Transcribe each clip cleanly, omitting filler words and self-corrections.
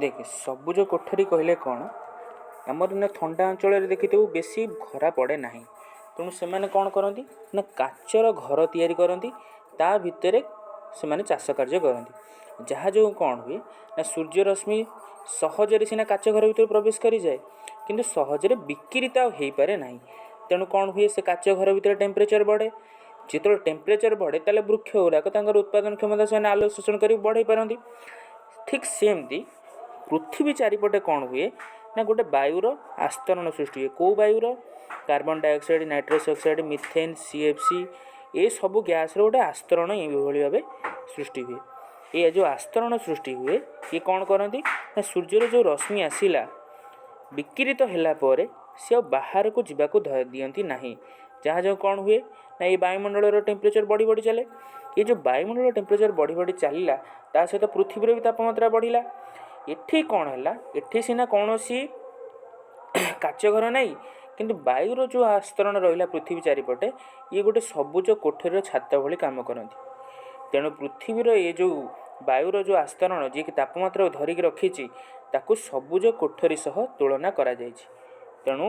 ଦେଖେ, ସବୁଜ କୋଠରୀ କହିଲେ କ'ଣ? ଆମର ନା ଥଣ୍ଡା ଅଞ୍ଚଳରେ ଦେଖିଥିବୁ ବେଶୀ ଖରା ପଡ଼େ ନାହିଁ। ତେଣୁ ସେମାନେ କ'ଣ କରନ୍ତି ନା କାଚର ଘର ତିଆରି କରନ୍ତି, ତା ଭିତରେ ସେମାନେ ଚାଷ କାର୍ଯ୍ୟ କରନ୍ତି। ଯାହା ଯୋଗୁଁ କ'ଣ ହୁଏ ନା ସୂର୍ଯ୍ୟରଶ୍ମି ସହଜରେ ସିନା କାଚ ଘର ଭିତରେ ପ୍ରବେଶ କରିଯାଏ, କିନ୍ତୁ ସହଜରେ ବିକିରିତ ଆଉ ହେଇପାରେ ନାହିଁ। ତେଣୁ କ'ଣ ହୁଏ? ସେ କାଚ ଘର ଭିତରେ ଟେମ୍ପରେଚର୍ ବଢ଼େ। ଯେତେବେଳେ ଟେମ୍ପରେଚର୍ ବଢ଼େ, ତାହେଲେ ବୃକ୍ଷ ଗୁଡ଼ାକ ତାଙ୍କର ଉତ୍ପାଦନ କ୍ଷମତା ସେମାନେ ଆଲୋକ ଶୋଷଣ କରି ବଢ଼େଇ ପାରନ୍ତି। ଠିକ୍ ସେମିତି ପୃଥିବୀ ଚାରିପଟେ କ'ଣ ହୁଏ ନା ଗୋଟେ ବାୟୁର ଆସ୍ତରଣ ସୃଷ୍ଟି ହୁଏ। କେଉଁ ବାୟୁର? Carbon dioxide, nitrous oxide, methane, CFC, ଏସବୁ ଗ୍ୟାସ୍ର ଗୋଟେ ଆସ୍ତରଣ ଏଇଭଳି ଭାବେ ସୃଷ୍ଟି ହୁଏ। ଏ ଯେଉଁ ଆସ୍ତରଣ ସୃଷ୍ଟି ହୁଏ, ଇଏ କ'ଣ କରନ୍ତି ନା ସୂର୍ଯ୍ୟର ଯେଉଁ ରଶ୍ମି ଆସିଲା, ବିକିରିତ ହେଲା ପରେ ସେ ଆଉ ବାହାରକୁ ଯିବାକୁ ଦିଅନ୍ତି ନାହିଁ। ଯାହା ଯୋଗୁଁ କ'ଣ ହୁଏ ନା ଏଇ ବାୟୁମଣ୍ଡଳର ଟେମ୍ପରେଚର୍ ବଢ଼ି ବଢ଼ି ଚାଲେ। ଏ ଯେଉଁ ବାୟୁମଣ୍ଡଳ ଟେମ୍ପରେଚର୍ ବଢ଼ି ବଢ଼ି ଚାଲିଲା, ତା ସହିତ ପୃଥିବୀର ବି ତାପମାତ୍ରା ବଢ଼ିଲା। ଏଠି କ'ଣ ହେଲା? ଏଠି ସିନା କୌଣସି କାଚ ଘର ନାହିଁ, କିନ୍ତୁ ବାୟୁର ଯେଉଁ ଆସ୍ତରଣ ରହିଲା ପୃଥିବୀ ଚାରିପଟେ, ଇଏ ଗୋଟେ ସବୁଜ କୋଠରୀର ଛାତ ଭଳି କାମ କରନ୍ତି। ତେଣୁ ପୃଥିବୀର ଏ ଯେଉଁ ବାୟୁର ଯେଉଁ ଆସ୍ତରଣ, ଯିଏକି ତାପମାତ୍ରାକୁ ଧରିକି ରଖିଛି, ତାକୁ ସବୁଜ କୋଠରୀ ସହ ତୁଳନା କରାଯାଇଛି। ତେଣୁ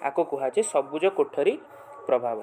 ଆକୁ କୁହାଯାଏ ସବୁଜ କୋଠରୀ ପ୍ରଭାବ।